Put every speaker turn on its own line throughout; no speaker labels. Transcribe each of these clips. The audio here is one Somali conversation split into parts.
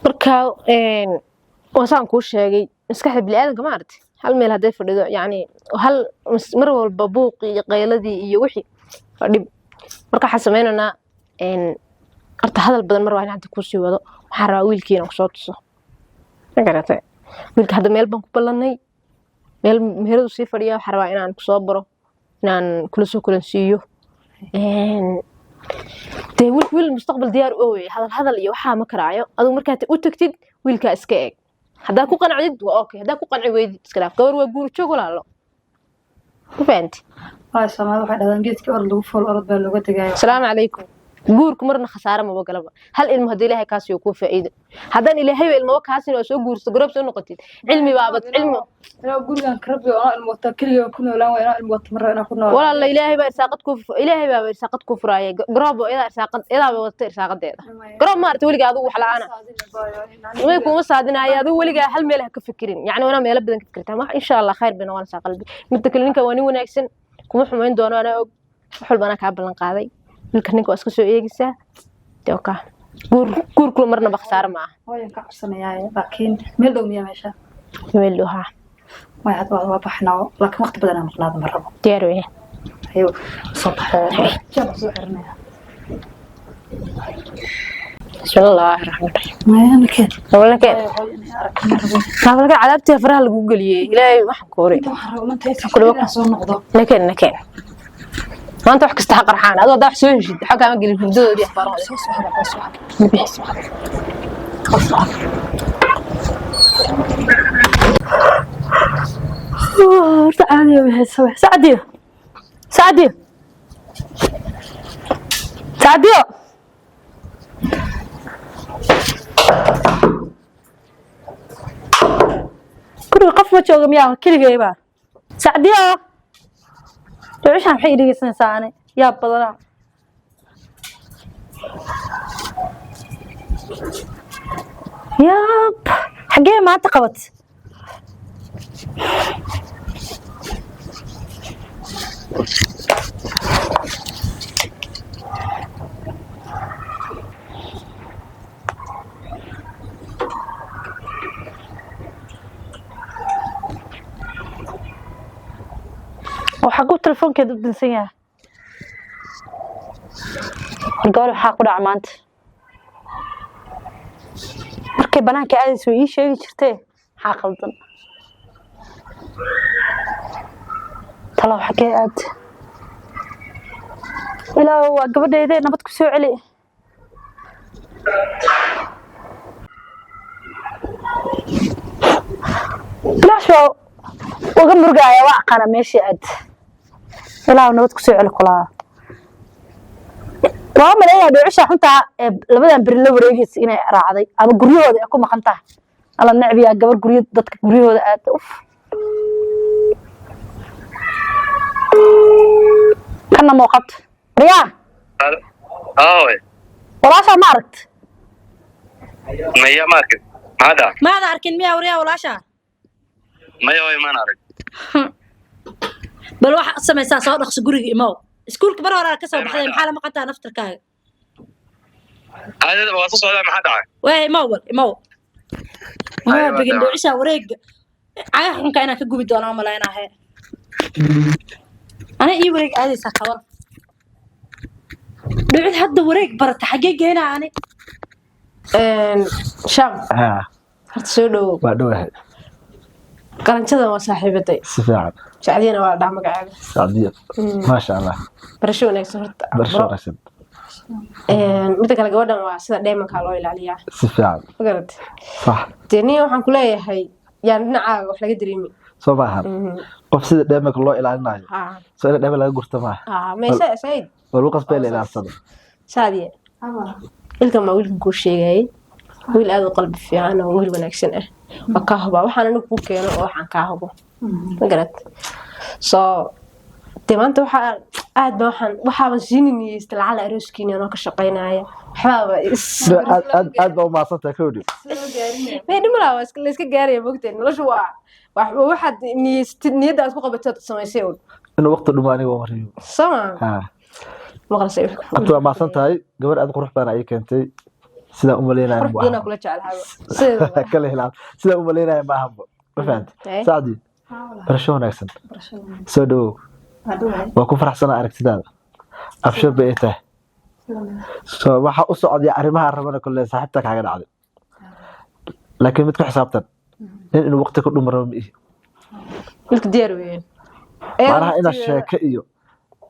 Marka waa saan kuu sheegay, maskaxda bini'aadanka, ma aragtay, hal meel hadday fadhido, yacni hal mar walba buuqii iyo qayladii iyo wixii waa dhib. Marka waxaan sameynaynaa, horta hadal badan mar waa in hadda kuusii wado. Waxaan rabaa wiilkii inaan kusoo tuso, ma garatay? Wiilka hadda meel baan ku ballannay, meel meheradu sii fadhiya. Waxaan rabaa inaan kusoo baro, inaan kula soo kulansiiyo. Dee wiil wiil mustaqbal diyaar u wey, hadal hadal iyo waxaa ma karaayo. Adigu markaad u tagtid wiilkaa iska eeg, haddaad ku qanacdid waa okay, haddaad ku qanci weydid iska dhaaf. Gabar waa guur joog, walaalo, ma fahanti?
Waay, Soomaalida waxay dhahdaan geedkii orod lagu fool orod baa looga degayo.
Asalaamu calaykum. Guurku marna khasaare maba galaba. Hal ilmo haddii Ilaahay kaa siiyo, kuu faa'iido. Haddaan Ilaahayba ilmaba kaa siin oo soo guursato, garoob soo noqotid, cilmi baabad cilmi.
Inaa gurigan karabi oo ilmo wata keliya ku noolaan waa inaa ilmo wata marra inaa ku noolaan.
Walaala, Ilaahay baa irsaaqad kuu, Ilaahay baaba irsaaqad kuu furaaye. Garoob iyadaa irsaaqad, iyadaaba wadata irsaaqadeeda. Garoob maarata weligaa adigu wax la'aana way kuma saadinaayo. Adigu weligaa hal meel ha ka fikirin, yacni wanaa meelo badan ka fikirtaan wax. Insha Allah khayr bay noqonaysaa. Qalbi midda kale, ninka waa nin wanaagsan, kuma xumayn doono, anaa og. Wax walba anaa kaa ballan qaaday. Wiilka, ninka waa iska soo eegaysaa. Dee oka guur, guurkuna marnaba khasaare ma aha.
Hooyan ka cabsanayaa, laakiin meel dhow miyaa meesha?
Meel dhow, haa.
Way, hadda waa baxnaa, laakiin waqti badan aan maqnaada ma rabo.
Diyaar weeye.
Ayo, soo baxo, jab soo xiranaya.
Bismillaahi raxmaan raxiim.
Maya, nakeen.
Walakeen.
Hooyo inay aragto ma rabo.
Taabalka cadaabtii faraha lagu geliyey, Ilaahay waxaan ku horay.
Inta waxaan rabaa maanta
Ku dhawo.
inaan soo noqdo.
Nakeen, nakeen, maanta wax kasta ha qarxaan. Adoo haddaa wax soo heshid, waxa kaama gelin hurdadoodii akhbaarahooda.
Soo socda, soo socda, soo socda.
Horta caadiya waxay sawe. Sacdiyo, Sacdiyo, Sacdiyo, guriga qof ma jooga miyaa? Keligayba. Sacdiyo, ducishaan maxay dhegeysanaysaa? Ani yaa badanaa. Yaab, xaggee maanta qabat? Oo xaguu telefoonkeeda u dansan yahay? War gabadh, waxaa ku dhaca maanta? Markay banaanka aadaysa way ii sheegi jirtee, maxaa qaldan? Talow xaggee aad? Ilaahu waa gabadhayde, nabad ku soo celi. Bilaash waa uga murgaaya, waa aqaana meeshii aad. Ilaahu nabad ku soo celi kulaa. Waa maleeyaa dhoocisha xuntaa ee labadan beri la wareegaysa inay raacday ama guryahooda ay ku maqan tahay. Alla necbiyaa gabar guryo dadka guryahooda aada. Uf, kana muuqato waryaa.
Aawe.
Walaashaa ma aragt?
Maya, ma arkin. Maxaa dhaca?
Maada arkin miyaa, waryaa, walaasha?
Maya, way, maan arag.
Bal waxaad samaysaa, soo dhaqso guriga imow. Iskuulka mar horaa ka soo baxday, maxaa la maqantaa naftarkaaga?
Aadada waa soo socdaa, maxaa dhacay?
Waay, imow, bal imow.
Ay,
Waa
waa
begin.
dhaca.
Dhoocishaa wareega cagaha xunka inaan ka gubi doonaa malaynaahe. Ana ii wareeg aadaysaa kabar dhicid hadda wareeg barata, xaggee geenaa ani?
Shaam.
Haa.
Horta soo dhowow.
Waa dhowahay.
Qalanjadan waa saaxiibaday.
Si fiican.
Sacdiyana waa dhaa magaceeda.
Sacdiya, maasha Allah.
Barasho wanaagsan horta.
Barasho
Baro.
wanaagsan.
Midda kale, gabadhan waa sida dheemankaa loo ilaaliyaa.
Si fiican.
Ma garatay?
Sax.
Dee nin waxaan ku leeyahay, yaan dhinacaaga wax laga dareemi.
Soo maahan qof sida dheemanka loo ilaalinayo? Soo ina dheeman laga gurta maaha.
Mayse said.
Waa lagu qasbay la ilaalsado.
Saadiya, wiilkan baa wiilkan kuu sheegayay, wiil aad u qalbi fiican oo wiil wanaagsan ah. Waa kaa hubaa waxaan anigu kuu keeno oo waxaan kaa hubo, ma garat? So dee maanta waxaa aad ba waxaan waxaaban siini niyeysta lacala arooskiina anoo ka shaqaynaya waxbaaba
Aad aad aad baa u mahadsantahay, kowdhi.
May dhimala, waa la iska gaaraya, mogtahay? Noloshu waa waxaad niyeystid, niyadda aad ku qabatay ood samaysay un.
Inuu waqti dhumo aniga waa mariyo.
Soma
haa.
maqlasay.
Abti, waa mahadsan tahay. Gabar aad u qurux badan ayay keentay. Sidaa u malaynaya
Qurux
ma
badanaa
ahanba.
Kula jeclahay sideedaba.
Kala hilaam, sidaa u malaynaya ma ahanba, ma fahamtay?
Eh.
Sacdi, barasho wanaagsan, soo dhawow. Waa ku faraxsanaa aragtidaada, abshir bay ay tahay. So waxa u socday arrimaha rabana kolle saaxiibta kaaga dhacday, laakiin mid ku xisaabtan, nin inuu waqti ku dhumo rabo ma ihi.
Wiilka diyaar weeyaan.
Macnaha inaad sheeko iyo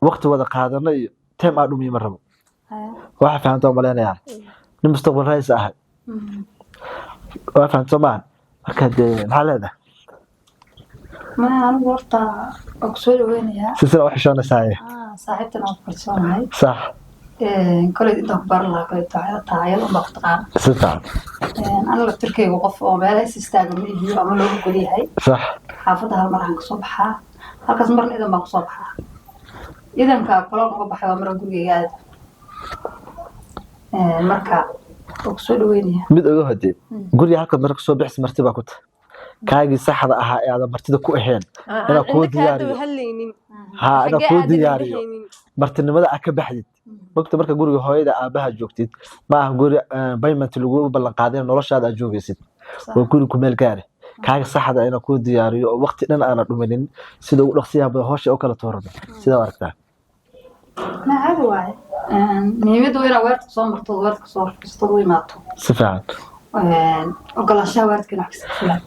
waqti wada qaadano iyo time aa dhumiyo ma rabo. Waxa fahamta oo malaynayaa nin mustaqbal raayis ahay, waa fahamta soo maahan? Marka dee maxaa leedahay?
Maya, anigu horta waa kusoo dhaweynayaa.
Silsila u xishoonaysaye.
Saaxiibtan aan ku kalsoonahay.
Sax.
Koley intaan ku baran lahaa koley taayal unbaa ku taqaana.
Si fiican.
Aniga laftirkeygu qof oo meelaha is istaaga ma ihiyo ama loogu golyahay. Xaafadda hal mar aan kasoo baxaa, halkaas marna idan baan kusoo baxaa. Idanka kaloon uga baxay waa maran gurigeyga aada. Marka waa kusoo dhaweynaya.
Mid oga hodee, guriga halka mar kasoo bixis marti baa ku tahay. Kaagii saxda ahaa ee aadan martida ku ahayn inaan kuu diyaariyo.
Hadlaynin.
Ha, inaan kuu diyaariyo martinimada aad ka baxdid. Mogta, marka guriga hooyada aabaha joogtid, ma aha guri payment lagu ballan qaadin noloshaada aad joogaysid. Waa guri ku meel gaare. Kaaga saxda inaan kuu diyaariyo oo waqti dhan aanan dhuminin, sida ugu dhaqsiyaha badan howsha u kala tuurano. Sidaa u aragtaa?
Ma caadi waaye. Muhiimaddu waa inaad weerta soo marto, weerta soo fadhiisto, u imaato.
Si fiican.
Ogolaanshaha weertka inaad ka filan.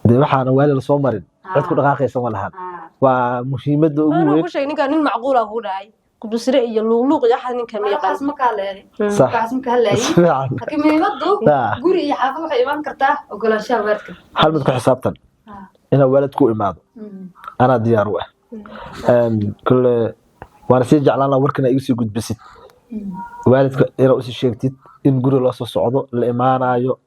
Dee waxaana waali lasoo marin cid ku dhaqaaqaysa ma lahan. Waa muhiimadda ugu
Anaa
weyn.
ku sheegay, ninkaan nin macquul ah ku dhahay. Qudusre iyo luuqluuq iyo waxaas ninkan ma yaqaan.
Waxaas ma ka hadlayani.
Sax.
Waxaas ma ka hadlayi.
Si fiican.
Laakiin muhiimaddu guri iyo xaafad waxay imaan kartaa ogolaanshaha weertka.
Hal mid ku xisaabtan, inaa waalid ku imaado anaa diyaar u ah. Kole waana sii jeclaan lahaa warkan igu sii gudbisid waalidka, inaad usii sheegtid in guri loo soo socdo, la imaanayo.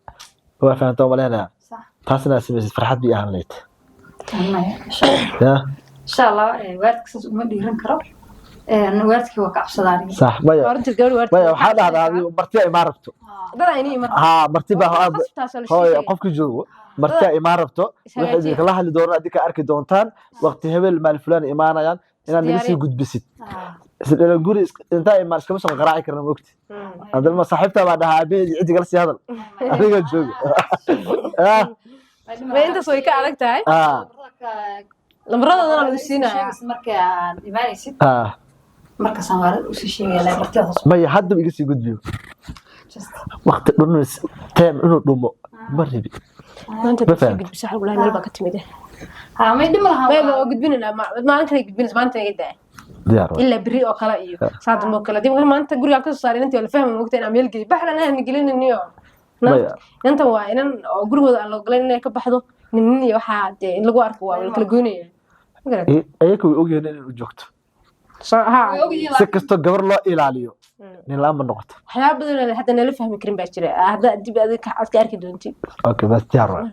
Waa fahantaa maleynayaa?
Sax.
Taasna aad samaysid farxad bay ahaan lahayd.
Maya, insha Allah.
Ya.
Insha Allah, waalidka saas uma dhiiran karo. Waalidkii waa ka cabsadaa aniga.
Sax, maya.
Horinta gabadha waarta.
Maya, waxaa dhahdaa adigu martiya imaan rabto.
Dad ayna iman.
Haa, marti baa
Qasabtaas oo la
hooy
sheegaya.
Qofki joogo martiya imaan rabto, waxay idinkala hadli doonaan, adinka arki doontaan waqti hebel maal fulaan imaanayaan, inaad naga sii
Isdiyaariya.
gudbisid. Isla guri intaa imaan iskama soo qaraaci karna, mogti? Hadalma saaxiibtaa baa dhahaa aabaheed iyo ciddi kala sii hadal, adiga joogo.
Ma intaas way ka adag tahay. Lambaradaadana lagu siinayaa.
Marka aan imaanaysid, markaasaan waalid usii sheegaya laa martida hoos.
Maya, haddaba iga sii gudbiyo.
Just.
Waqti dhumis teem inuu dhumo ma rabi.
Maanta
Ma
sii
fahamtay?
gudbisa, waxa lagu lahaa meel baa ka timid.
Ha, may dhib malaha.
Maya, waa gudbinaynaa, maalin kale gudbinaysa, maanta naga daa.
Diyaar waay.
Ilaa berri oo kale iyo saa dambe oo kale. Dib maanta gurigaan kasoo saaray inantii waa la fahmay, mogta inaan meel geeyay baxdan aan gelininiyo.
Maya.
Inantan waa inan oo gurigooda aan la ogolayn inay ka baxdo, nin iyo waxaa dee in lagu arko waa la kala goynaya. Ma garat?
Ayaga way ogyihiin inay u joogto.
Haa.
Way ogyihiin.
Si kastoo gabar loo ilaaliyo, nin la-aan ma noqoto.
Waxyaaba badan oo hadda nala fahmi karin baa jira, hadda dib adiga aad ka arki doontid.
Okay, bas, diyaar waay.